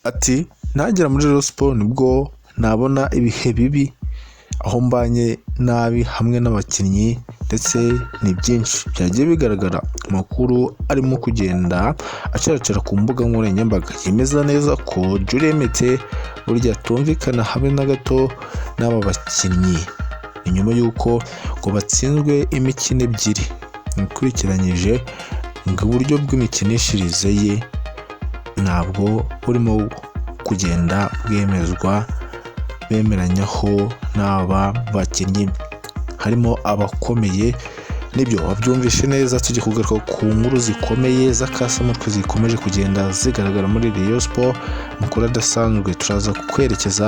Ati "Nagera muri Rayon Sports nibwo nabona ibihe bibi, aho mbanye nabi hamwe n'abakinnyi, ndetse ni byinshi byagiye bigaragara." Amakuru arimo kugenda acaracara ku mbuga nkoranyambaga yemeza neza ko Julien Mete burya atumvikana habe na gato n'aba bakinnyi. Ni nyuma y'uko ngo batsinzwe imikino ebyiri ikurikiranyije, ngo uburyo bw'imikinishirize ye ntabwo burimo kugenda bwemezwa bemeranyaho n'aba bakinnyi, harimo abakomeye. Nibyo, wabyumvishe neza. Tujya kugaruka ku nkuru zikomeye z'akasamutwe zikomeje kugenda zigaragara muri Rayon Sports. Amakuru adasanzwe, turaza kwerekeza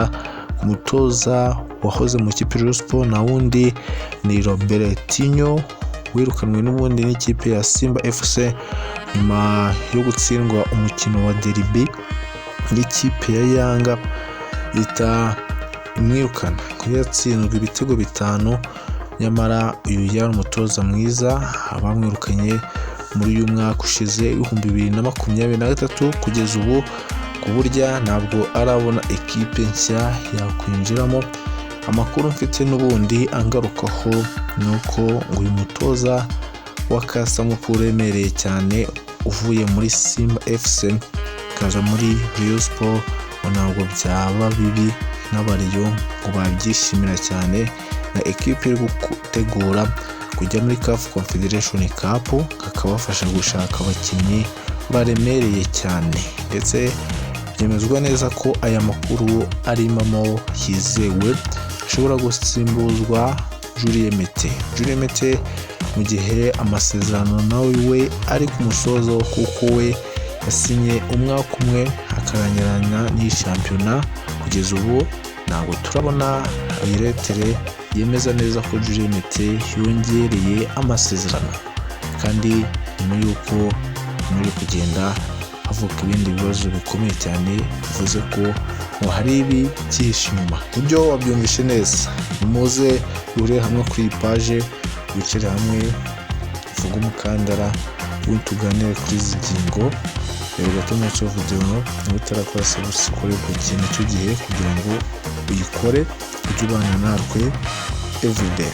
ku mutoza wahoze mu ikipe ya Rayon Sports, na wundi ni Robertinho, wirukanwe n'ubundi n'ikipe ya Simba FC nyuma yo gutsindwa umukino wa derby n'ikipe ya Yanga, ihita imwirukana kuko yatsinzwe ibitego 5. Nyamara uyu yari umutoza mwiza. Abamwirukanye muri uyu mwaka ushize 2023, kugeza ubu ku burya ntabwo arabona ekipe nshya yakwinjiramo. Amakuru mfite n'ubundi angarukaho ni uko uyu mutoza wa Kasamukuru uremereye cyane uvuye muri Simba FC akaza muri Rayon Sports ngo ntabwo byaba bibi, n'Abarayon ngo babyishimira cyane, na ekipe iri gutegura kujya muri CAF Confederation Cup, kakabafasha gushaka abakinnyi baremereye cyane. Ndetse byemezwa neza ko aya makuru ari impamo, yizewe, ashobora gusimbuzwa Julien Mete. Julien Mete mu gihe amasezerano nawe we ari ku musozo, kuko we yasinye umwaka umwe akarangirana n'iyi shampiyona. Kugeza ubu ntabwo turabona lettre yemeza neza ko Julien Mete yongereye amasezerano, kandi nyuma y'uko muri kugenda havuka ibindi bibazo bikomeye cyane, bivuze ko ngo hari ibi byihishe inyuma. Ibyo wabyumvishe neza. Nimuze duhurire hamwe kuri iyi page, wicare hamwe, uvuge umukandara, ubundi tuganire kuri izi ngingo. Reba gato munsi ya video, niba utarakora subscribe, iki nicyo gihe kugira ngo uyikore, ujye ubana natwe everyday.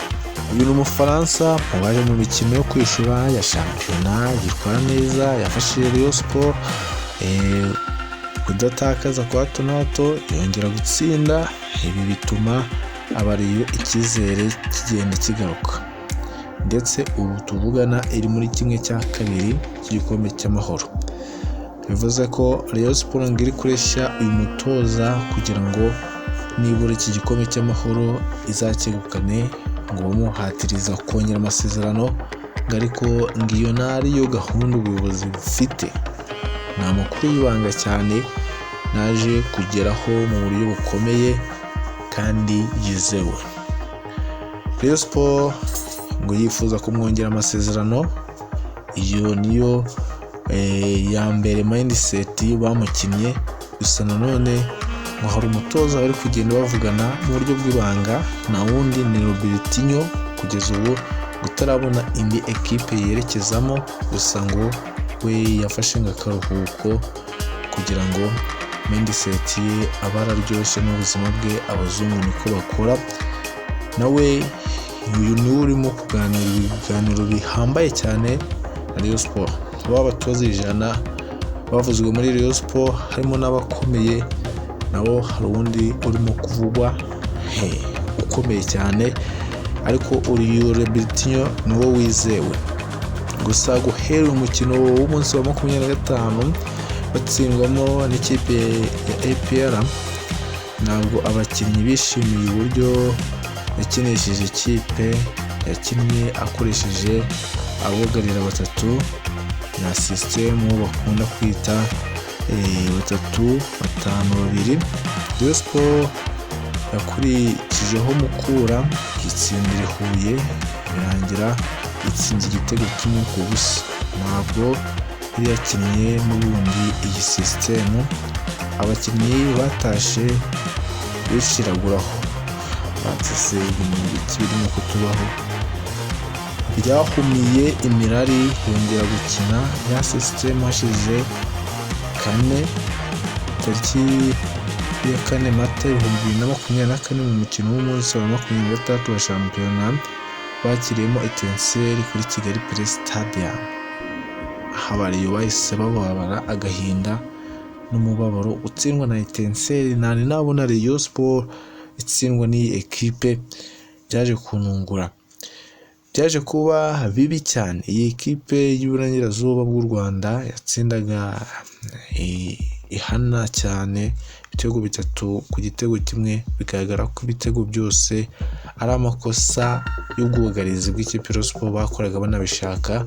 Uyu ni Umufaransa waje mu mikino yo kwishyura ya shampiyona yitwara neza, yafashije Rayon Sports kudatakaza kwa hato na hato, yongera gutsinda. Ibi bituma Abarayon icyizere kigenda kigaruka, ndetse ubu tuvugana iri muri 1/2 cy'igikombe cy'Amahoro. Bivuze ko Rayon Sports ngo iri kureshya uyu mutoza kugira ngo nibura iki gikombe cy'Amahoro izacyegukane, ngo bamuhatiriza kongera amasezerano, ngo ariko ngo iyo ntariyo gahunda ubuyobozi bufite. Ni amakuru y'ibanga cyane naje kugeraho mu buryo bukomeye kandi yizewe. Rayon Sports ngo yifuza kumwongera amasezerano, iyo niyo ya mbere mindset bamukinnye. Gusa nanone ngo hari umutoza bari kugenda bavugana mu buryo bw'ibanga, nta wundi ni Robertinho, kugeza ubu utarabona indi ekipe yerekezamo. Gusa ngo we yafashe nk'akaruhuko kugira ngo mindset ye abe araryoshye n'ubuzima bwe. Abazungu niko bakora. Nawe uyu niwe urimo kuganira ibiganiro bihambaye cyane na Rayon Sports. Baba abatoza 100 bavuzwe muri Rayon Sports, harimo n'abakomeye, nabo hari uwundi urimo kuvugwa ukomeye cyane, ariko uyu Robertinho niwo wizewe. Gusa guhera umukino w'umunsi wa 25 batsindwamo n'ikipe ya APR, ntabwo abakinnyi bishimiye uburyo yakinishije ikipe. Yakinnye akoresheje abugarira batatu na sisitemu bakunda kwita 3-5-2. Rayon Sports yakurikijeho Mukura, itsindira i Huye, birangira itsinze igitego 1-0. Ntabwo yari yakinnye n'ubundi iyi sisitemu, abakinnyi batashe bishiraguraho batse ibintu biki birimo kutubaho. Byahumiye imirari, yongera gukina ya sisitemu hashize 4. Tariki ya 4 Mata 2024, mu mukino w'umunsi wa 26 wa shampiyona, bakiriyemo Etincelles kuri Kigali Pele Stadium. Aha Abarayon bahise bababara agahinda n'umubabaro gutsindwa na Etincelles. Ntari nabona Rayon Sports itsindwa n'iyi ekipe, byaje kuntungura, byaje kuba bibi cyane. Iyi ekipe y'Iburengerazuba bw'u Rwanda yatsindaga ihana cyane, ibitego 3-1, bigaragara ko ibitego byose ari amakosa y'ubwugarizi bw'ikipe Rayon Sports bakoraga banabishaka,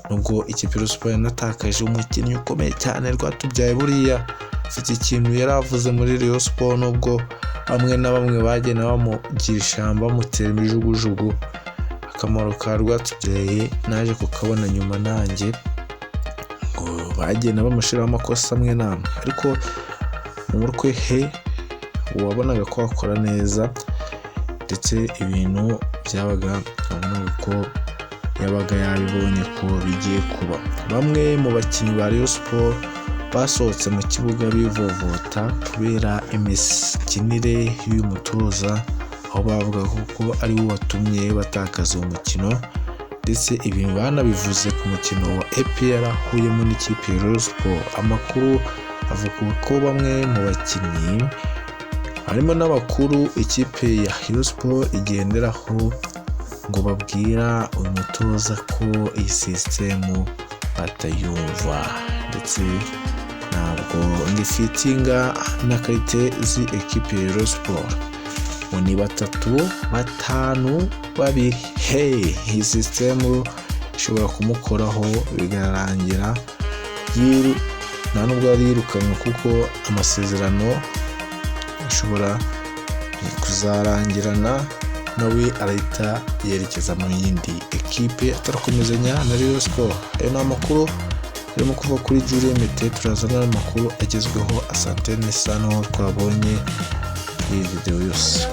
nubwo ikipe Rayon Sports yanatakaje umukinnyi ukomeye cyane Rwatubyaye. Buriya afite ikintu yari avuze muri Rayon Sports, nubwo bamwe na bamwe bagenda bamugira ishyamba, bamutera imijugujugu. Akamaro ka Rwatubyaye naje kukabona nyuma nanjye, ngo bagenda bamushyiraho amakosa amwe n'amwe, ariko mu mutwe he wabonaga ko akora neza, ndetse ibintu byabaga wabonaga ko yabaga yabibonye ko bigiye kuba. Bamwe mu bakinnyi ba Rayon Sports basohotse mu kibuga bivovota kubera imikinire y'uyu mutoza, aho bavuga ko ari we watumye batakaza uwo mukino, ndetse ibi banabivuze ku mukino wa APR ahuyemo n'ikipe ya Rayon Sports. Amakuru avuga ko bamwe mu bakinnyi harimo n'abakuru ikipe ya Rayon Sports igenderaho ngo babwira uyu mutoza ko iyi sisitemu batayumva, ndetse ntabwo ngifitinga na qualité z'ekipe ya Rayon Sports, ngo ni batatu, batanu, babiri. Hey, iyi sisitemu ishobora kumukoraho bikarangira nta nubwo yari yirukanwe, kuko amasezerano ashobora kuzarangirana nawe arahita yerekeza mu yindi ekipe atarakomezanya na Rayon Sports. Ayo ni amakuru arimo kuva kuri Julien Mete. Turazana n'amakuru agezweho. Asante sana, twabonye iyi videwo yose.